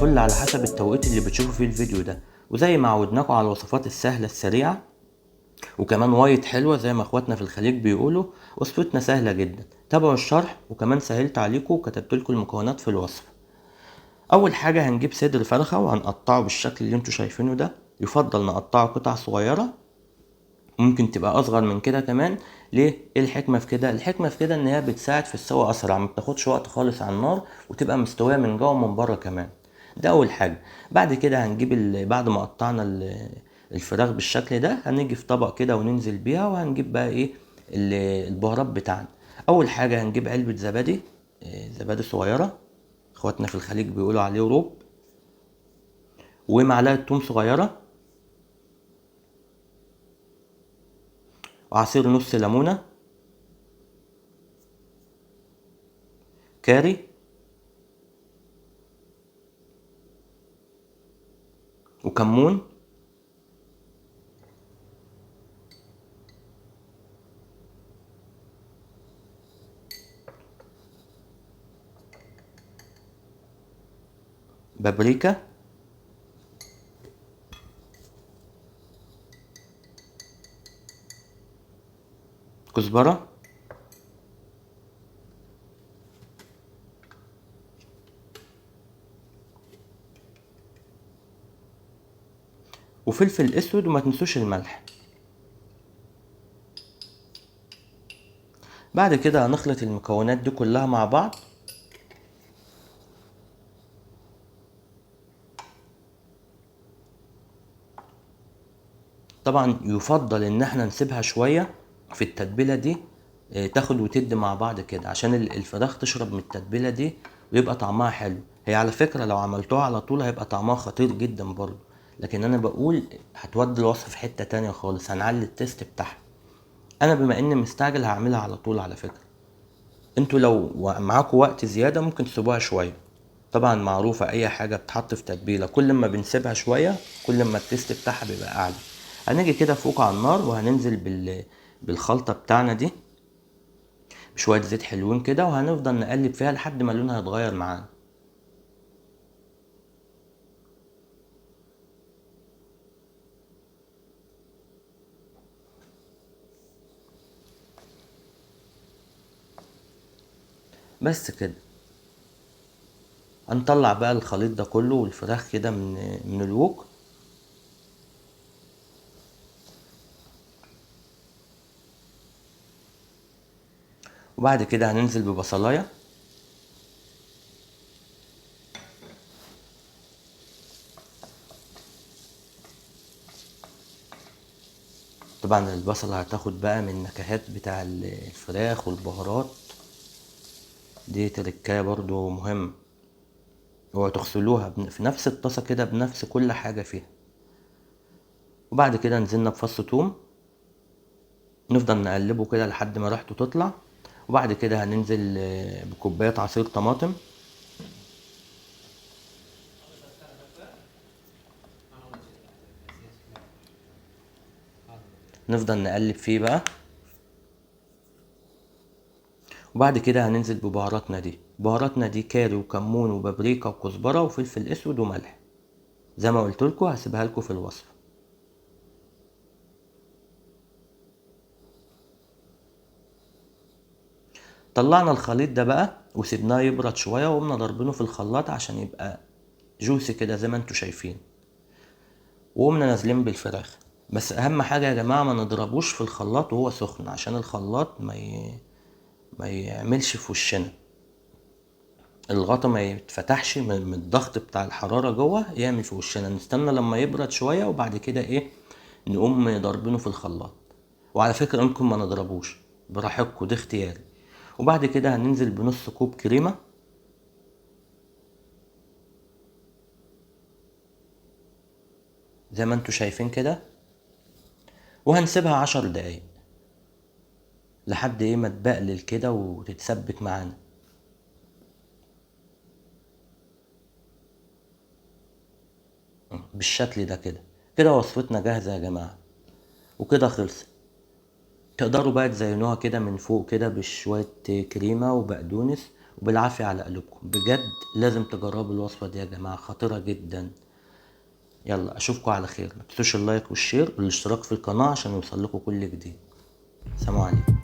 الفل على حسب التوقيت اللي بتشوفوا فيه الفيديو ده. وزي ما عودناكم على الوصفات السهلة السريعة وكمان وايد حلوة زي ما اخواتنا في الخليج بيقولوا، وصفتنا سهلة جدا. تابعوا الشرح وكمان سهلت عليكم وكتبت لكم المكونات في الوصف. اول حاجة هنجيب صدر فرخة وهنقطعه بالشكل اللي انتوا شايفينه ده، يفضل نقطعه قطع صغيرة، ممكن تبقى اصغر من كده كمان. ليه؟ ايه الحكمة في كده؟ الحكمة في كده ان هي بتساعد في السوا اسرع، ما بتاخدش وقت خالص على النار وتبقى مستوية من جوه ومن بره كمان. ده اول حاجة. بعد كده هنجيب بعد ما قطعنا الفراخ بالشكل ده هنيجي في طبق كده وننزل بيها، وهنجيب بقى ايه البهارات بتاعنا. اول حاجة هنجيب علبة زبادي، زبادي صغيرة، اخواتنا في الخليج بيقولوا عليه روب، ومعلقة توم صغيرة، وعصير نص ليمونة، كاري، وكمون، بابريكا، كزبرة، وفلفل اسود، وما تنسوش الملح. بعد كده هنخلط المكونات دي كلها مع بعض. طبعا يفضل ان احنا نسيبها شوية في التتبيلة دي، تاخد وتدي مع بعض كده عشان الفراخ تشرب من التتبيلة دي ويبقى طعمها حلو. هي على فكرة لو عملتوها على طول هيبقى طعمها خطير جدا برضو، لكن انا بقول هتودي الوصفة في حتة تانية خالص، هنعلي التيست بتاعها. انا بما اني مستعجل هعملها على طول. على فكرة انتوا لو معاكوا وقت زيادة ممكن تسيبوها شوية. طبعا معروفة اي حاجة بتحط في تتبيلة كل ما بنسيبها شوية كل ما التيست بتاعها بيبقى اعلى. هنيجي كده فوق على النار وهننزل بالخلطة بتاعنا دي بشوية زيت حلوين كده، وهنفضل نقلب فيها لحد ما لونها يتغير معانا. بس كده هنطلع بقى الخليط ده كله والفراخ كده من الوك. وبعد كده هننزل ببصلايه، طبعا البصله هتاخد بقى من النكهات بتاع الفراخ والبهارات دي، تركايه برضو مهم، اوعوا تغسلوها في نفس الطاسه كده بنفس كل حاجه فيها. وبعد كده نزلنا بفص توم، نفضل نقلبه كده لحد ما ريحته تطلع. وبعد كده هننزل بكوبايه عصير طماطم، نفضل نقلب فيه بقى. وبعد كده هننزل ببهاراتنا دي، بهاراتنا دي كاري وكمون وبابريكا وكزبره وفلفل اسود وملح، زي ما قلت لكم هسيبها لكم في الوصف. طلعنا الخليط ده بقى وسيبناه يبرد شويه، وقمنا ضربينه في الخلاط عشان يبقى جوسي كده زي ما انتوا شايفين، وقمنا نازلين بالفراخ. بس اهم حاجه يا جماعه ما نضربوش في الخلاط وهو سخن، عشان الخلاط ما يعملش في وشنا، الغطا ما يتفتحش من الضغط بتاع الحراره جوه يعمل في وشنا. نستنى لما يبرد شويه وبعد كده نقوم ضاربينه في الخلاط. وعلى فكره ممكن ما نضربوش، براحتكم، ده اختياري. وبعد كده هننزل بنص كوب كريمه، زي ما انتوا شايفين كده، وهنسيبها 10 دقايق لحد ما تبقلل كده وتتسبك معانا. بالشكل ده كده. كده وصفتنا جاهزة يا جماعة، وكده خلصت. تقدروا بقى تزينوها كده من فوق كده بشوية كريمة وبقدونس وبالعافية على قلوبكم. بجد لازم تجربوا الوصفة دي يا جماعة، خطيرة جدا. يلا اشوفكم على خير، ما تنسوش ال like وال share والاشتراك في القناة عشان يوصل لكم كل جديد. سلام عليكم.